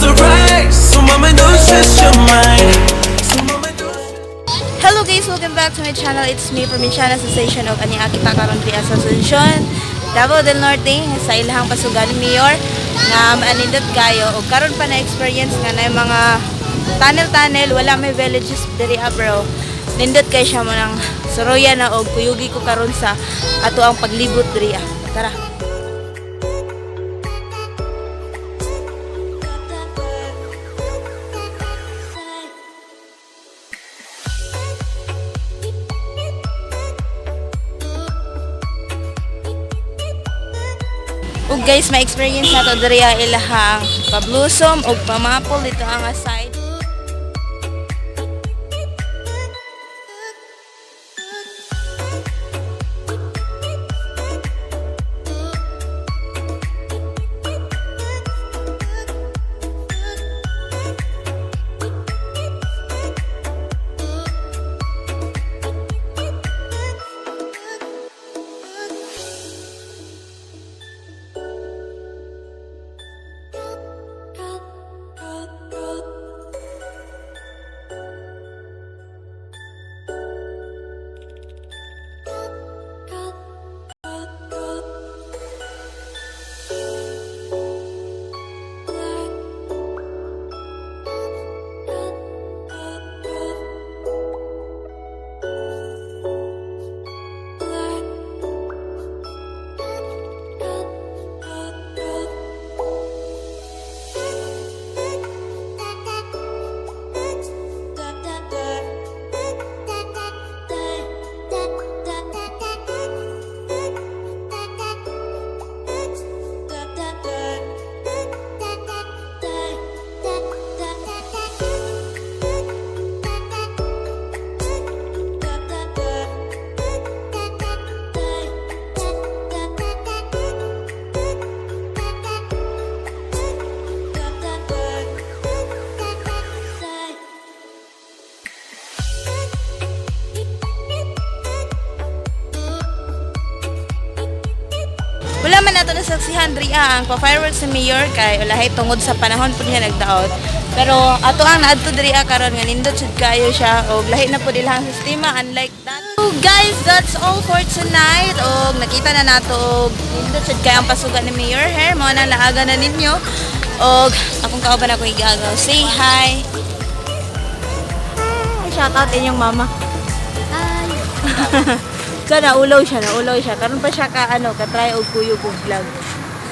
alright. So mama, don't stress your mind. So mama, don't Hello guys! Welcome back to my channel. It's me, Provinciana Sensation of ani kita karon diri sa Asuncion, Davao del Norte, sa ilahang pasuga ni Mayor nga maanindot kayo og karon pa na experience nga na mga tunnel-tunnel, wala may villages diri ah, bro. Nindot kay siya mo nang suroya na og kuyugi ko karon sa ato ang paglibot diri ah. Tara. Ug guys, ma-experience na to diri ang ilahang pa-blossom ug pa-maple dito ang side. Wala man nato nasaksihan diri ah, ang pa-fireworks sa Mayor kay ulahi tungod sa panahon pud nga nagdaot. Pero ato ang naadto diri ah, karon nga nindot jud kayo siya og lahi na pud ilahang sistema unlike that. So guys, that's all for tonight. Og nakita na nato og nindot jud kay ang pasuga ni Mayor Hair. Mao na naaga na ninyo. Og akong kauban ako igagaw. Say hi. Hi. Shout out inyong mama. Hi. So naulaw siya, naulaw siya. Karon pa siya ka ano, ka try og kuyog og vlog.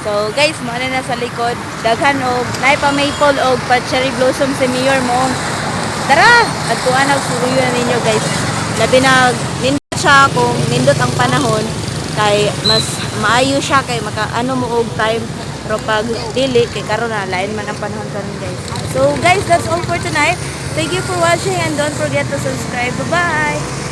So guys, mo na sa likod. Daghan og naay pa maple og pa cherry blossom si Mayor mo. Tara, adtuan og suruyo na ninyo guys. Labi na nindot siya kung nindot ang panahon kay mas maayo siya kay maka ano mo og time, pero pag dili kay karon na lain man ang panahon karon guys. So guys, that's all for tonight. Thank you for watching and don't forget to subscribe. Bye-bye.